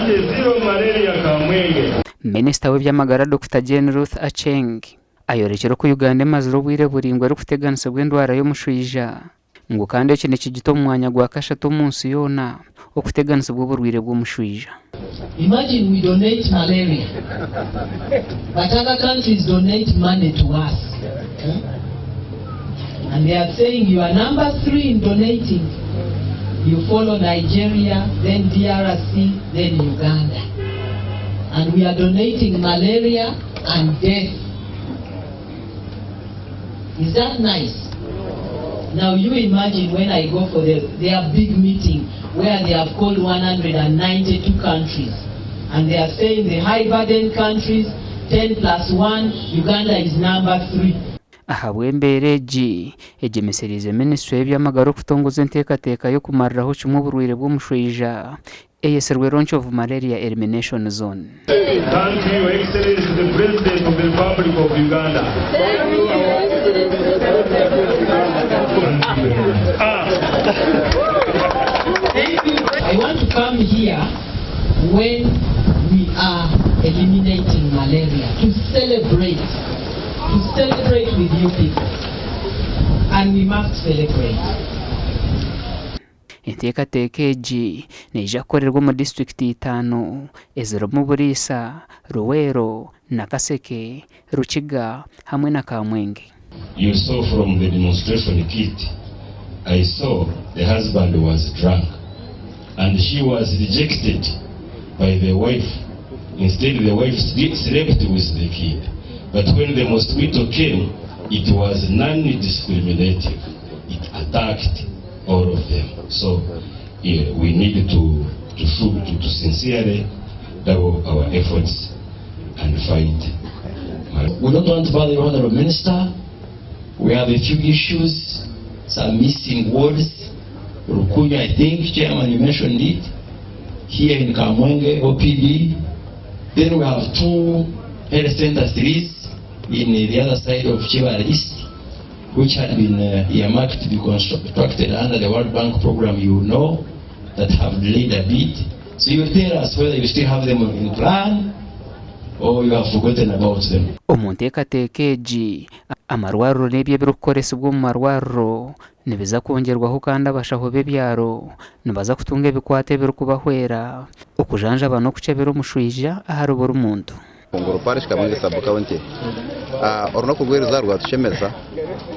Hati Zero Malaria Kamwenge. Minisita w'eby'amagara Dokita Jane Ruth Aceng ayorekire oku Uganda emazire obwire buraingwa erikuteganisibwa endwara y'omushwija ngu kandi eki nikigita omu mwanya gwa kashatu omu nsi yoona okuteganisibwa oburwaire bw'omushwija. Imagine we donate malaria but other countries donate money to us and they are saying you are number 3 in donating you follow Nigeria then DRC then Uganda and we are donating malaria and death is that nice now you imagine when I go for the, their big meeting where they have called 192 countries and they are saying the high burden countries 10 plus 1 Uganda is number 3. Ahabw'embeera egi, egyemesereize minisitule y'eby'amagara okutongoza enteekateeka y'okumariraho kimwe oburwaire bw'omushwija eyetsirwe Launch of Malaria Elimination Zone. Thank you, Your Excellency the President of the Republic of Uganda. I want to come here when we are eliminating malaria to celebrate, to celebrate with you people. And we must celebrate. Enteekateeka egi neija kukorerwa omu disiturikiti itaano ezirimu Buliisa, Luweero, Nakaseke, Rukiga hamwe na Kamwenge. You saw from the demonstration kit, I saw the husband was drunk and she was rejected by the wife. Instead the wife slept with the kid. But when the mosquito came, it was non-discriminative. It attacked all of them. So yeah, we need to, to, to, to sincerely double our efforts and fight. We don't want to bother you, Honorable Minister. We have a few issues, some missing words. Rukunya, I think, Chairman, you mentioned it. Here in Kamwenge, OPD. Then we have 2 health center threes in the other side of Chibara East, which had been earmarked to be constructed under the World Bank program, you know, that have delayed a bit. So you tell us whether you still have them in plan or you have forgotten about them. Omu nteekateeka egi, amarwariro n'ebyo ebirikukoresibwa omu marwariro nibiza kwongyerwaho kandi abashaho b'ebyaro nibaza kutunga ebikwato ebirikubahwera okujanjaba n'okukyebera omushwija ahari buri muntu. Kongoro Parish Kamwenge Sub County. Ah, orunaku rw'eriza rwatushemeza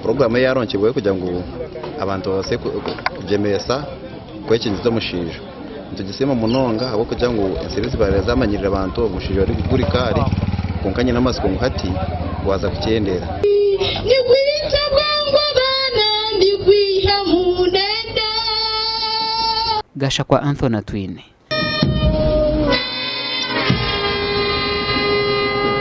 puroguramu eyaronkibweho kugira ngu abantu babase kugyemesa kwekingiza omushaija. Nitugisiima munonga ahabw'okugira ngu ensiri zibaire zamanyirire abantu omushaija ori guri kaari kwonka nyine amatsiko ngu hati gwaza kukyendera. Nigwita bwangu abaana, ndigwihamu n'enda. Gashakwa Anthony Atwine.